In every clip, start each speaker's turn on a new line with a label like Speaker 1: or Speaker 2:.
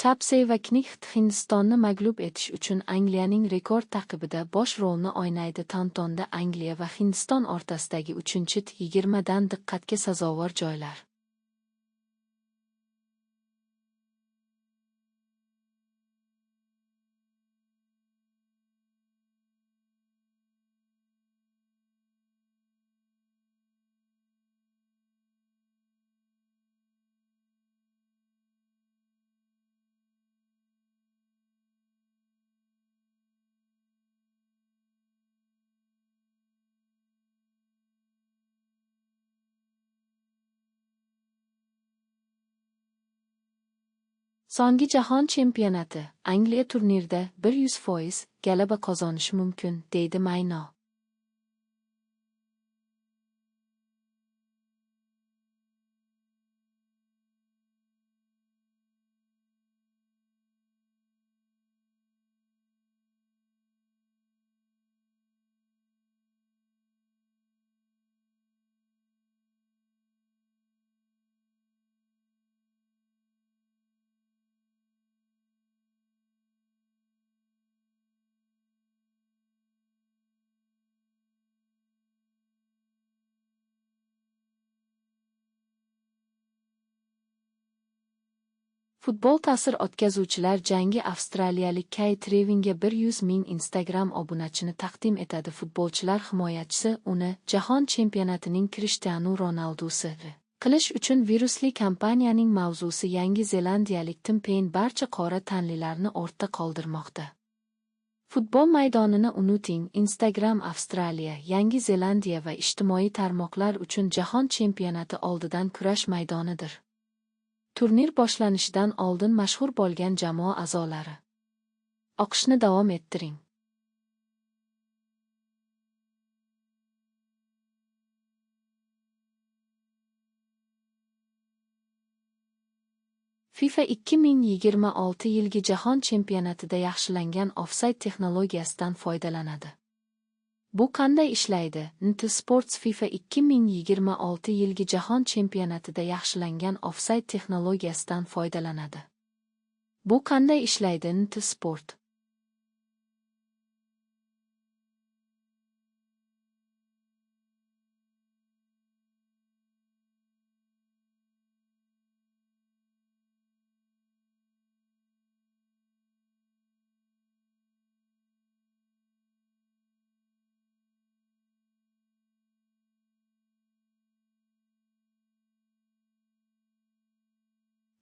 Speaker 1: Tapsey va Knight Hindistonni mag'lub etish uchun Angliyaning rekord ta'qibida bosh rolni o'ynaydi. Tauntonda Angliya va Hindiston o'rtasidagi 3-T20 dan diqqatga sazovor joylar. So'nggi jahon chempionati Angliya turnirda 100% g'alaba qozonishi mumkin, deydi Mayno. Futbol ta'sir o'tkazuvchilar jangi avstraliyalik Kay Trevinga 100 ming Instagram obunachini taqdim etadi. Futbolchilar himoyachisi uni jahon chempionatining Krishtianu Ronaldusi qilish uchun virusli kampaniyaning mavzusi. Yangi zelandiyalik Tim Peyn barcha qora tanlilarni ortda qoldirmoqda. Futbol maydonini unuting. Instagram Avstraliya, Yangi Zelandiya va ijtimoiy tarmoqlar uchun jahon chempionati oldidan kurash maydonidir. Turnir boshlanishidan oldin mashhur bo'lgan jamoa a'zolari. O'qishni davom ettiring. FIFA 2026 yilgi jahon chempionatida yaxshilangan ofsayd texnologiyasidan foydalanadi. Bu qanday ishlaydi? NT Sports FIFA 2026 yilgi jahon chempionatida yaxshilangan ofsayd texnologiyasidan foydalanadi. Bu qanday ishlaydi? NT Sport.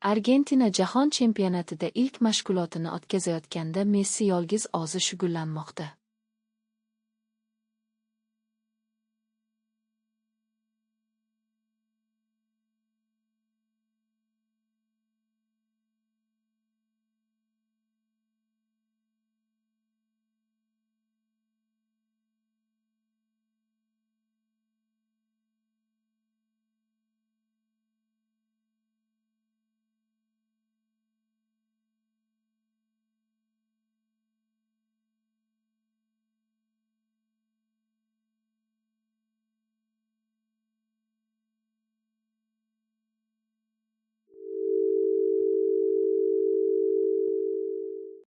Speaker 1: Argentina jahon chempionatida ilk mashg'ulotini o'tkazayotganda Messi yolg'iz o'zi shug'ullanmoqda.